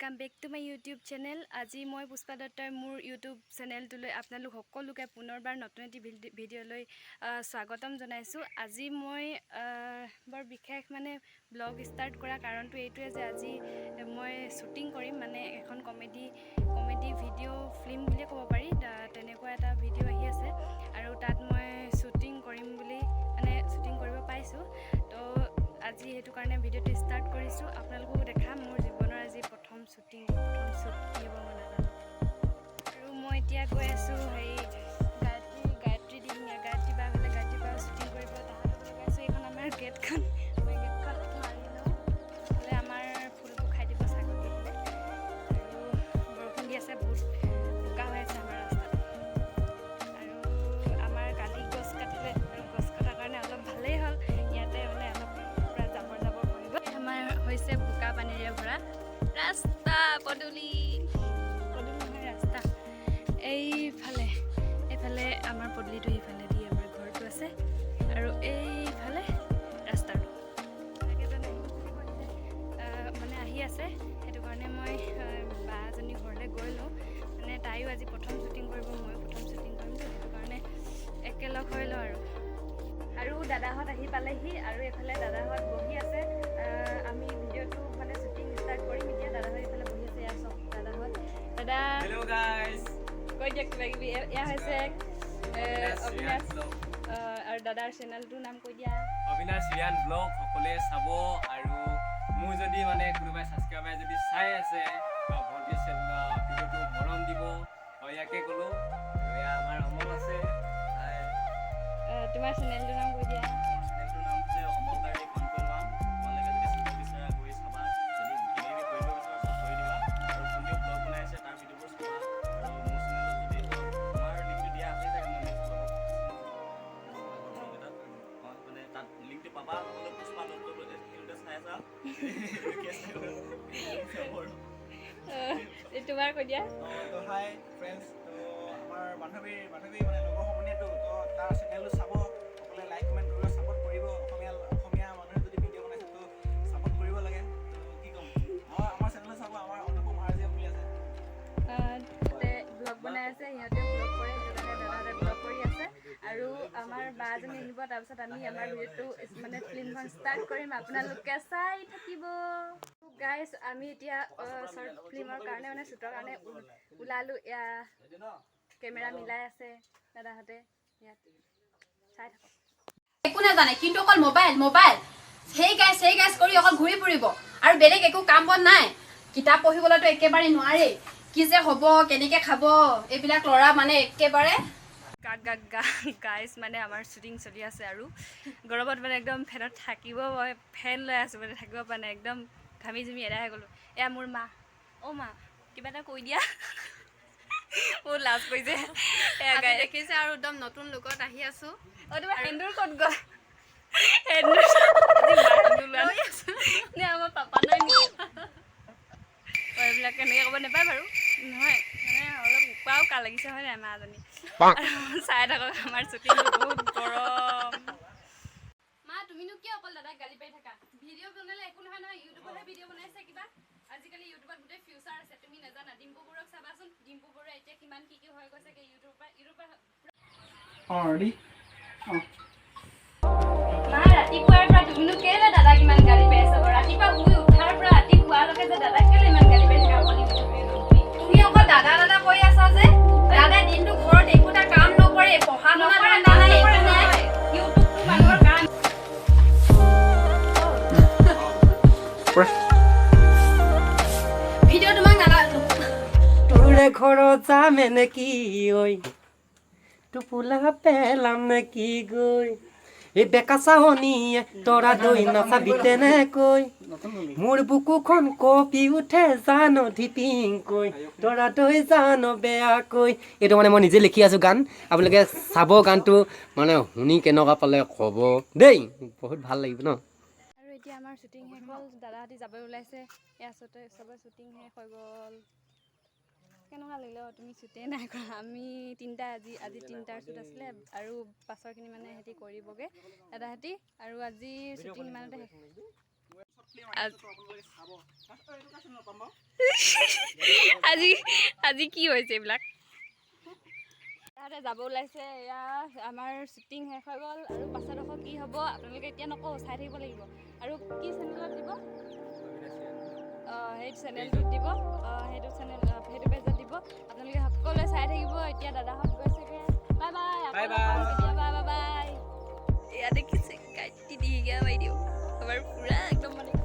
Welcome back to my YouTube channel. আজি মই পুষ্পা দত্তই মোৰ ইউটিউব চেনেলটোলৈ আপোনালোক সকলোকে পুনৰবাৰ নতুন এটি ভিডিঅ'লৈ স্বাগতম জনাইছোঁ। আজি মই বৰ বিশেষ মানে ব্লগ ষ্টাৰ্ট কৰা কাৰণটো এইটোৱে যে আজি মই শ্বুটিং কৰিম, মানে এখন কমেডি ভিডিঅ' ফিল্ম বুলিয়ে ক'ব পাৰি। তেনেকুৱা এটা ভিডিঅ' আহি আছে আৰু তাত মই শ্বুটিং কৰিম বুলি, মানে শ্বুটিং কৰিব পাইছোঁ। তো আজি সেইটো কাৰণে ভিডিঅ'টো ষ্টাৰ্ট কৰিছোঁ। আপোনালোককো দেখাম মোৰ জীৱনৰ আজি প্ৰথম শ্বুটিং, প্ৰথম শ্বুট। কি হ'ব মই নাজানো। আৰু মই এতিয়া গৈ আছোঁ হেৰি গায়ত্ৰী দিহিঙীয়া, গায়ত্ৰী বা হ'লে গায়ত্ৰী বা শ্বুটিং কৰিব, তাহাঁতৰ গৈ আছোঁ। এইখন আমাৰ গেটখন। মই গেটখন মাৰি লওঁ, নহ'লে আমাৰ ফুলবোৰ খাই দিব ছাগলীবোৰে। আৰু বৰষুণ দি আছে, বহুত বোকা হৈ আছে আমাৰ ৰাস্তাত। আৰু আমাৰ কালি গছ কাটিলে আৰু গছ কটাৰ কাৰণে অলপ ভালেই হ'ল। ইয়াতে মানে অলপ পূৰা জাবৰ জাবৰ পৰিব। আমাৰ হৈছে বোকা পানীৰে ভৰা ৰাস্তা, পদূলি, পদূলি নহয়, ৰাস্তা। এইফালে এইফালে আমাৰ পদূলিটো, সেইফালে দি আমাৰ ঘৰটো আছে আৰু এইফালে ৰাস্তাটো। কেইজন আহিব বুলি কৈছে, মানে আহি আছে। সেইটো কাৰণে মই বা এজনী ঘৰলৈ গৈ লওঁ। মানে তাইও আজি প্ৰথম শ্বুটিং কৰিব, ময়ো প্ৰথম শ্বুটিং কৰিম, সেইটো কাৰণে একেলগ হৈ লওঁ। আৰু দাদাহঁত আহি পালেহি আৰু এইফালে দাদাহঁত বহি আছে। আমি ভিডিঅ'টো মানে শ্বুটিং ষ্টাৰ্ট কৰিম এতিয়া। দাদাহঁত এইফালে বহি আছে। এয়া চব দাদাহঁত। দাদা, হেল্ল' গাইজ। কৈ দিয়ক কিবা কিবি। এয়া হৈছে অবিনাশ আৰু দাদাৰ চেনেলটোৰ নাম কৈ দিয়া। অবিনাশ ৰিয়ান ব্লগ সকলোৱে চাব। আৰু মোৰ যদি মানে কোনোবাই ছাবস্ক্ৰাইবাৰ যদি চাই আছে, ভণ্টিৰ চেনেল ভিডিঅ'টো মৰম দিব। ইয়াকে ক'লোঁ। আৰু এয়া আমাৰ অমল আছে। হাই। তোমাৰ চেনেলটোৰ নাম কৈ দিয়া। মোৰ চেনেলটোৰ নাম হৈছে অমল গাড়ী 1.1। তোমালোকে যদি চাব বিচাৰা, গৈ চাবা। যদি কিবা কিবি কৰিব বিচাৰা, চব কৰি দিবা। আৰু ভণ্টিও ব্লগ বনাই আছে, তাৰ ভিডিঅ'বোৰ চাবা। আৰু মোৰ চেনেলত যদি তোমাৰ লিংকটো দিয়া আছে চাগে, মোৰ নেক্সট ব্লগত এটাত মানে তাত লিংকটো পাবা। নহ'লে পুষ্পা দত্ত সেইটোতে চাই আছা। তোমাৰ কৈ দিয়া। তো হাই ফ্ৰেণ্ডছ, তো আমাৰ বান্ধৱী মানে লগৰ সমনীয়াটো, তো তাৰ চেনেলটো চাব সকলোৱে, লাইক কমেণ্ট কৰিব, ছাপোৰ্ট কৰিব। অসমীয়া অসমীয়া মানুহে যদি ভিডিঅ' বনাইছে, তো ছাপোৰ্ট কৰিব লাগে। তো কি ক'ম, আমাৰ চেনেলটো চাব, আমাৰ অনুপম হাৰজিয়া বুলি আছে। তাতে ব্লগ বনাই আছে, সিহঁতে ব্লগ কৰে, সেইটো কাৰণে দাদাহঁতে ব্লগ কৰি আছে। আৰু আমাৰ বা এজনী আহিব, তাৰপিছত আমি আমাৰ ভিডিঅ'টো মানে ফিল্মখন ষ্টাৰ্ট কৰিম। আপোনালোকে চাই থাকিব। গাইজ, আমি এতিয়া শ্বৰ্ট ফিল্মৰ কাৰণে, মানে শ্বুটৰ কাৰণে ওলালোঁ। এয়া কেমেৰা মিলাই আছে দাদাহঁতে, ইয়াত চাই থাকক। একো নাজানে, কিন্তু অকল মোবাইল মোবাইল, সেই গাইছ সেই গাইছ কৰি অকল ঘূৰি ফুৰিব আৰু বেলেগ একো কাম বন নাই। কিতাপ পঢ়িবলৈতো একেবাৰে নোৱাৰেই। কি যে হ'ব, কেনেকে খাব এইবিলাক ল'ৰা, মানে একেবাৰে। গা গা গা গাইজ, মানে আমাৰ শ্বুটিং চলি আছে আৰু গৰমত মানে একদম ফেনত থাকিব, মই ফেন লৈ আছোঁ, মানে থাকিব পৰা নাই, একদম ঘামি জুমি এদাই হৈ গ'লোঁ। এয়া মোৰ মা। অ' মা, কিবা এটা কৈ দিয়া, বহুত লাজ কৰিছে। এয়া আজি গাই দেখিছে আৰু একদম নতুন লুকত আহি আছো। অ', তোমাৰ সেন্দুৰ ক'ত গ'ল? সেন্দুৰ আজি মাৰ সেন্দুৰ লোৱা নাই। নে আমাৰ পাপা নাই নেকি? অ', এইবিলাক কেনেকৈ ক'ব নাপায় বাৰু। নহয়, মানে অলপ উপাও কা লাগিছে, হয় নাই মাজনী? আৰু চাই থাকক আমাৰ শ্বুটিং, বহুত গৰম। মা, তুমিনো কিয় অকল দাদাক গালি পাৰি থাকা? ভিডিঅ' বনালে একো নহয় নহয়, ইউটিউবতহে ভিডিঅ' বনাইছে কিবা। আজিকালি ইউটিউবত গোটেই ফিউচাৰ আছে, তুমি নাজানা। ডিম্পু বৰুৱাক চাবাচোন, ডিম্পু বৰুৱা এতিয়া কিমান কি কি হৈ গৈছেগে ইউটিউবৰ পৰা। অঁ, ৰেডি, অঁ। মা, ৰাতিপুৱাৰ পৰা তুমিনো কেলে দাদাক ইমান গালি পাৰি আছা বাৰু? ৰাতিপুৱা শুই উঠাৰ পৰা ৰাতি শোৱালৈকে যে দাদাক কেলে ইমান গালি পাৰি থাকা, অকল ইউটিউব ইউটিউব বুলি? তুমি অকল দাদা দাদা কৰি আছা যে, দাদাই দিনটো ঘৰত একোটা কাম নকৰে, পঢ়া শুনা নকৰে, ধান্দা নাই, নকৰে, একো নাই। নহয়। ইউটিউবটো মানুহৰ কাম। কৰা। ভিডিঅ' তোমাক নালাগে। তোৰে ঘৰত যামে নেকি ঐ, টোপোলা পেলাম নেকি গৈ, এই বেকা চাহনীয়ে তৰা দৈ নাচাবি তেনেকৈ, মোৰ বুকুখন কঁপি উঠে জান ঢিপিংকৈ, তৰা দৈ জান বেয়াকৈ। এইটো মানে মই নিজে লিখি আছোঁ গান। আপোনালোকে চাব গানটো, মানে শুনি কেনেকুৱা পালে ক'ব দেই, বহুত ভাল লাগিব ন। আৰু এতিয়া আমাৰ শ্বুটিং শেষ হ'ল, দাদাহঁতি যাবলৈ ওলাইছে। এয়া চতে চবে শ্বুটিং শেষ হৈ গ'ল। কেনেকুৱা লাগিলে? অ' তুমি শ্বুটেই নাই কৰা। আমি তিনিটা আজি তিনিটাৰ শ্বুট আছিলে আৰু পাছৰখিনি মানে সিহঁতি কৰিবগৈ দাদাহঁতি। আৰু আজি শ্বুটিং ইমানতে শেষ। আপোনালোকে চাব। এইটো কাৰ চেনেলত পাম বাৰু? আজি আজি কি হৈছে এইবিলাক? তাহাঁতে যাব ওলাইছে। এয়া আমাৰ শ্বুটিং শেষ হৈ গ'ল। আৰু পাছৰডোখৰ কি হ'ব আপোনালোকে এতিয়া নকওঁ, চাই থাকিব লাগিব। আৰু কি চেনেলত দিব? অঁ, সেইটো চেনেলটোত দিব। অঁ, সেইটো চেনেল, সেইটো পেজত দিব। আপোনালোকে সকলোৱে চাই থাকিব। এতিয়া দাদাহঁত গৈছেগৈ। Bye bye. Bye. আকৌ লগ পাম কেতিয়াবা। Bye bye. এয়া দেখিছে, কাটি দি গিয়া বাইদেউ আমাৰ পূৰা একদম মানে।